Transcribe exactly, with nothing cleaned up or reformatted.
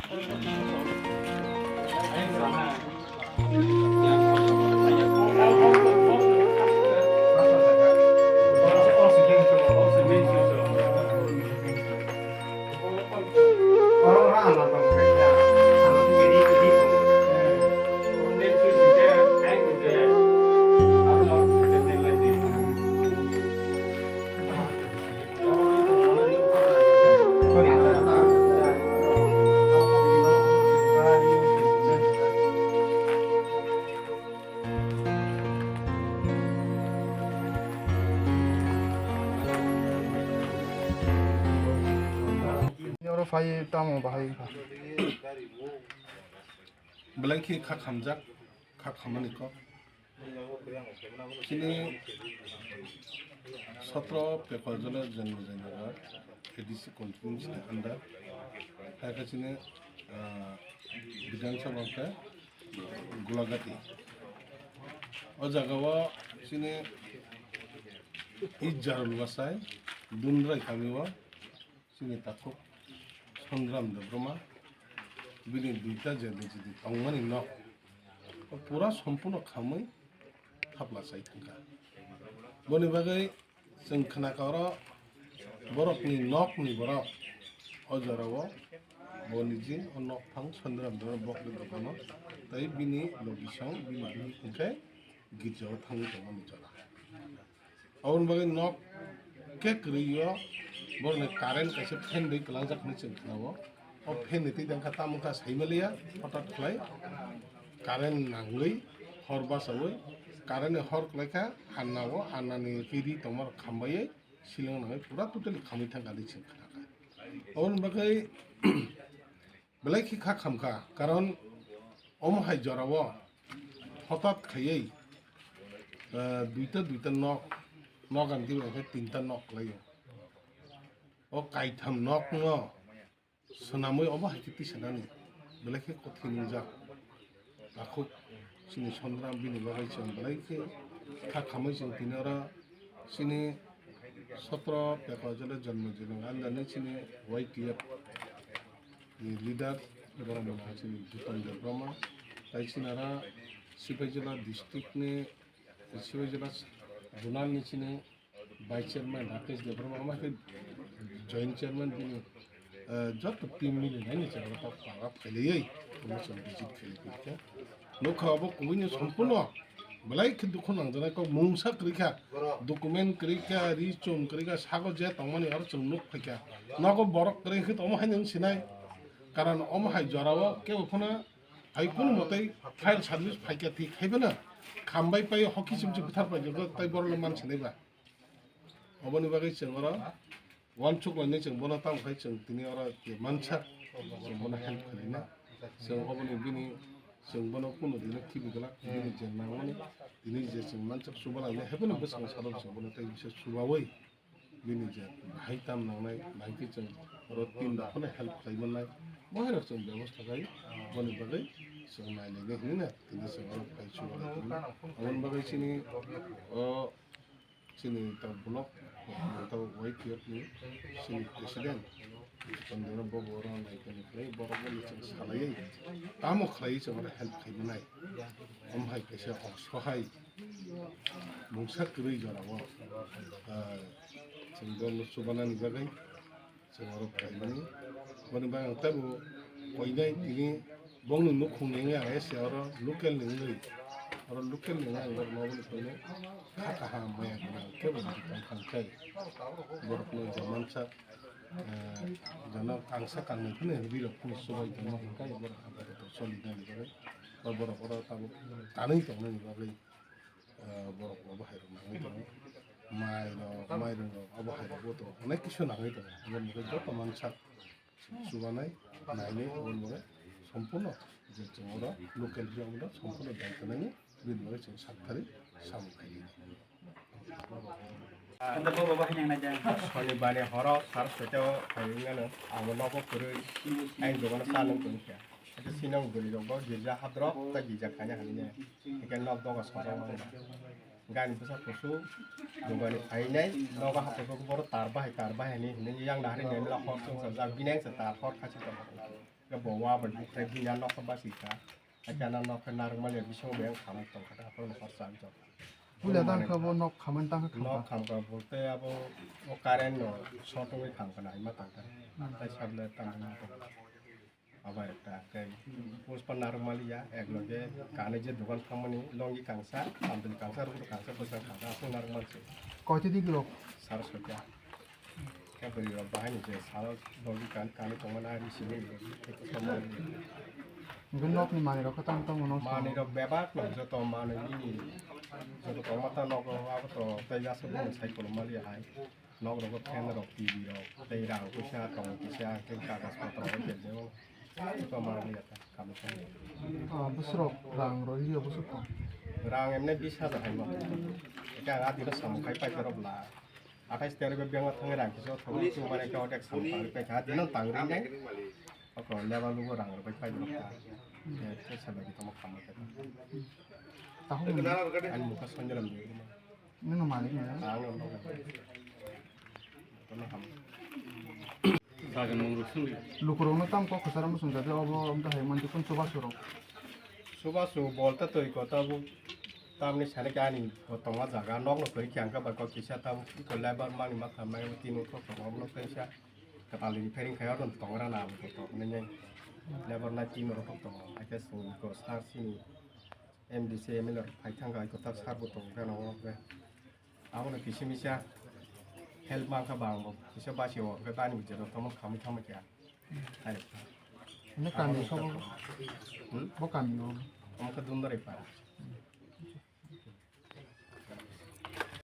Oro phai tamo bahai wngkha. Belai khe kha khamjak, kha khammani kok. Chini sotro Pekoljala Janmijanagor A D C constituency ni under. Hai khe chini, ah, Bidhan Sabha khe Gulagati. O jaga o chini East Jarul Wasai Dundrai kami o chini takhuk Songram Debbarma bini duita jedi jedi tongmani nok o pura sompurno khamwi thapla chai thangkha. Boni bagwi chwng khnakha oro borokni nokni borok o jorao bo niji o nokphang Songram Debbarma bokni dokano tei bini logisong bini bihik hwnkhe girjao thangwi tongmani jora. Aboni bagwi nok khe kwrwi o borokni current kaisa fan bai kwlangjak hinwi chwng khna-o. O fan ni twi tangkha tamo wngkha saimaliya hothat khlai current nangwi hor bachaui current ni hor kwlaikha anna-o, annani twi ri tongmarok khambaiwi siling nangwi pura totally khamwi thangkha hinwi chwng khnakha. Aboni bagwi belai khe kha khamkha, karon omo hai jorao hothat khaiwi, eh, duita duita nok, nok ani twi hwnkhe tinta nok kwlaio. O kaitham nokno swnamwi omo hai khe tisanani belai khe kothin wngjak. Takhuk chini Sondra bini bagwi chwng belai khe kha khamwi chwng tini oro chini sotro Pekoljala Janmijanagor under ni chini Y T F ni leader borok wngkha chini Jitan Debbarma, tai chini oro Sipaijala district ni, Sipaijala zonal ni chini Vice Chairman Rakesh Debbarma, omo khe Joint Chairman bini, eh, joto team mili nai ni chwng oro tak pala phailaiwi omo chwng visit khailai kha. Nukha obo kubui ni sompurno belai khe dukhu nangjaknai kok, mungsa kwrwi kha, document kwrwi kha, ri chum kwrwi kha, sago je tongmani oro chwng nuk phai kha. Nogo borok kwrwi khe omo hai nang sinai, karon omo hai jorao kebo phano hai kunu mwtai file submit phai kha thik hai phano khambai pai hoki chimchi buthar pai tei borok no man sinai ba. Oboni bagwi chwng oro uansuk lainai, chwng bono tamo khai chwng tini oro je mansak chwng bono help khlaina. Chwng oboni bini chwng bono kunu dino khibi glak, bini je nangmani tini je chwng mansak chuba lainai, hai phano bwskango sadok chwng bono tei bisa chubaui bini je bahai tam nangnai, bahai khe chwng oro team rok phano help khlai mannai, bo hai rok chwng bebosta khai boni bagwi chwng nai lainai hinwi na tini chwng oro phai chuba lai tongmani. Aboni bagwi chini o Chini ta block, ta Y T F ni chini president, Chandra Babu oro nai kani khlai, borok bo ni chwng salai, tamo khlai chwng oro help khai manai. Om hai kaisa osohai mungsa kwrwi jora o, ah, chwng bo no chubanani bagwi. Chwng oro phaimani. Boni bagwi ang teibo koinai tini bongni nukhung ni wngwi ang ese oro local ni wngwi, oro local ni wngwi ang borokno aboni koinai kha kaham maya gwnang khe bo tongthang khe borokno je mansak, eh, jana kangsa kangnwi phano rwui rok phano chubai tongma hwn khe borok apato solina ni bagwi ba borok oro tabuk kanwi tongnani bagwi. Ah, borok obo hai rok nangwi tongo. Mai rok, mairung rok, obo hai rok bo tongo. Onek kisu nangwi tongo. Aboni bagwi joto mansak chubanai, nainai, aboni bagwi sompurno je chwng oro local phiyok no sompurno daityo nangwi, bini bagwi chwng sak thari samung khainai. Sonibari horo sar soito phai wngmano, abo nogo kwrwi, ayang dogano cha nung tong kha. Hake sinong bwrwi rok bo girja hadrok tei girja khaina hinwi nai. Hake nok doga sojak nang. Gani bwsa kusu dogani phainai nogo haphai khe boro tar bahai tar bahai hinwi hinwi yang dahri nemla hor chwng sajak bini ang se tar hor khasi tongkha. Bo wa bai bukre biya nokha basi kha. Akana nokha narwkmali bisingo bo yang khamwi tongkha ta, aphuru nokha chang jok. Puila tang kha bo nok khamani tang kha. Nok khamkha bo tei abo o current no short wngwi khamkha na ima tangkha. Tai sabla tang. Abo ekta, tei puspa narwkmaliya, ek loge kanwi je dogan thangmani, longi kangsa, sandal kangsa, rubber kangsa, bwswk kangsa, aswk narwkmani se. Koiti digi rok? Sar soita. Khe bwrwi rok bahai ni je salo longi kan, kanwi tongmani, ari simi rok, tei puspa narwkmali. Hwnkhe nokni manwi rok khe tamo tamo no? Manwi rok bebak no, joto manwi nini, joto tongma ta nogo, abo to tei aswk bumung sai kolom maliya hai. Nok rogo fan rok, T V rok, tei rang puisa, tong kisa, tei kagaj potro rok bebak. Toma liya ta, kami kami. Ah, bwswk rang rw liya bwswk tong? Rang emne bis hajar hai ma. Eka ang adino samung khai pai tero bla. Athais tero be bengma thangwi rang kiso thangwi chumani ka otek samung khai pai kha. Adino tang ring nai. Oko leba lugo rang rw pai pai tero kha. Te sabai ki toma khamma kha. Tahung ani mukha sonjaram ni. Nino malik ni. Ang no. Kono ham. Sagan mung ruk sung. Lukurokno tam kok kwcharo muchung jaje obo wngkha hai manti kun chubachu rok. Chubachu bolte twi kota bo tamni sani khe ani bo tongma jaga nokno kwrwi khe ang khe bai kok kisa tabuk iko lebar mani ma khamnai tini kok tongo obono kaisa kwtal ri pairing khai oro tongra na abo kok nini lebar nai tini rok tongo akhe sung iko sar sini M D C M L A rok phai thang kha iko tak sar bo tongo gana o khe. Abono kisa misa help mankha ba ang bo kisa basi o khe bani bijaro tamo khamwi thangma khe. Hai. Ino kami sobo. Hmm? Bo kami o. Omo khe Dundari para.